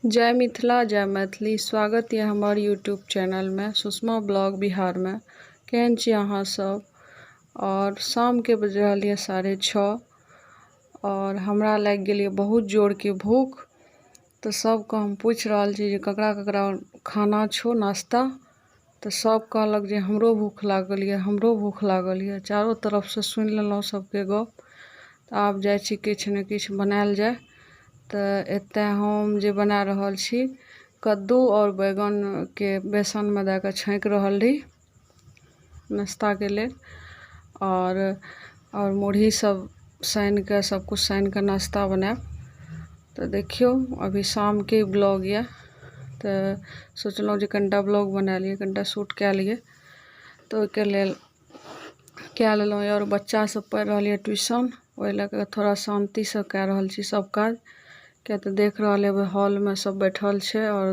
जय मिथिला जय मैथिली। स्वागत यऽ हमर यूट्यूब चैनलमे सुषमा ब्लॉग बिहारमे। केहन छी अहाँ सब? और शामके बजि रहल यऽ 6:30 और हमरा लागि गेल यऽ बहुत जोरके भूख। तऽ सबके हम पूछि रहल छी जे ककरा ककरा खाना छौ नाश्ता। तऽ सब कहलक जे हमरो भूख लागल यऽ, हमरो भूख लागल यऽ। चारो तरफसँ सुनि लेलहुँ सबके गप। तऽ आब जाइ छी किछु ने किछु बनायल जाय। तऽ एतऽ हम जे बना रहल छी कद्दू आओर बैगनके बेसनमे दए कऽ छौंकि रहल रही नाश्ताके लेल। आओर मुरही सब सानिके सबकिछु सानिके नाश्ता बनायब। तऽ देखियौ अभी शामके ब्लॉग यऽ, तऽ सोचलहुँ जे कनिटा ब्लॉग बना लिअ, कनिटा शूट कए लिअ, तऽ ओहिके लेल कए लेलहुँ। आओर बच्चा सब पढ़ि रहल यऽ ट्यूशन, ओहि लए कऽ थोड़ा शान्तिसँ कए रहल छी सब काज। किया तऽ देख रहल हेबै हॉलमे सब बैठल छै आओर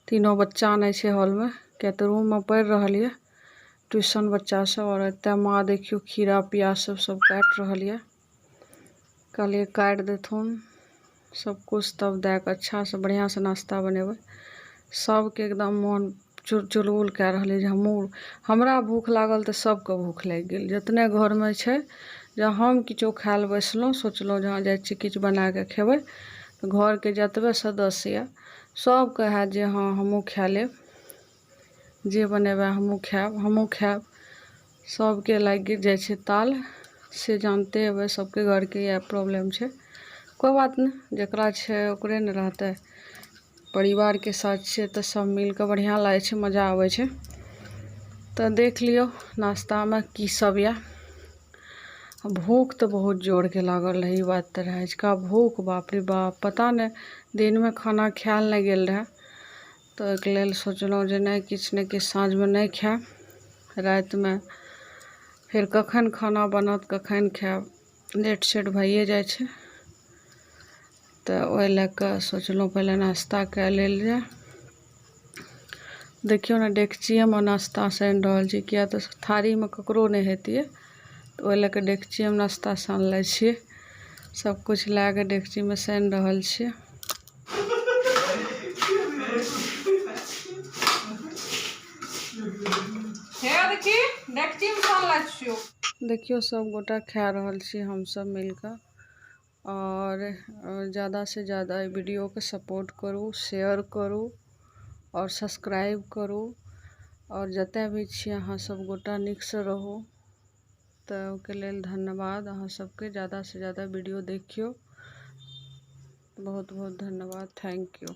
तीनो बच्चा नहि छै हॉलमे, किया तऽ रूममे पढ़ि रहल यऽ ट्यूशन बच्चा सब। आओर एतऽ माँ देखियौ खीरा प्याज सब सब काटि रहल यऽ। कहलियै काटि देथुन सब कुछ, तब दए कऽ अच्छासँ बढ़िआँसँ नाश्ता बनेबै। सबके एकदम मोन चुलबुल कए रहल यऽ जे हमहूँ, हमरा भूख लागल तऽ सबके भूख लागि गेल। जितने घरमे छै, जँ हम किछो खाय लए बैसलहुँ, सोचलहुँ जे हँ जाइ छी किछु बनाके खेबै, तऽ घरके जतबे सदस्य यऽ सबके हैत जे हँ हमहूँ खाय लेब, जे बनेबै हमहूँ खायब, हमहूँ खायब। सबके लागि जाइ छै ताल, से जानते हेबै सबके घरके इएह प्रॉब्लम छै। कोइ बात नहि, जकरा छै ओकरे ने रहतै। परिवारके साथ छियै तऽ सब मिलके बढ़िआँ लागै छै, मजा आबै छै। तऽ देख लियौ नाश्तामे की सब यऽ। भूख तऽ बहुत जोरके लागल रहै, ई बात तऽ रहै। अजुका भूख बाप रे बाप, पता नहि दिनमे खाना खायल नहि गेल रहै, तऽ ओहिके लेल सोचलहुँ जे नहि किछु ने किछु साँझमे नहि खायब, रातिमे फेर कखन खाना बनत कखन खायब, लेट सेट भइए जाइ छै। तऽ ओहि लए कऽ सोचलहुँ पहिले नाश्ता कए लेल जाय। देखियौ ने डेकचिएमे नाश्ता सानि रहल छी, किया तऽ थारीमे ककरो नहि हेतियै, तऽ ओहि लए कऽ डेकचिएमे नाश्ता सानले छियै। सबकिछु लए कऽ डेकचीमे सानि रहल छियै। देखियौ सब गोटा खा रहल छी हमसब मिलकऽ। और ज़्यादा से ज़्यादा एहि वीडियोके सपोर्ट करू, शेयर करू और सब्सक्राइब करू। और जतऽ भी छी अहाँ सब गोटा नीकसँ रहू। तऽ ओहिके लेल धन्यवाद अहाँ सबके। ज़्यादा से ज़्यादा वीडियो देखियौ। बहुत बहुत धन्यवाद, thank you.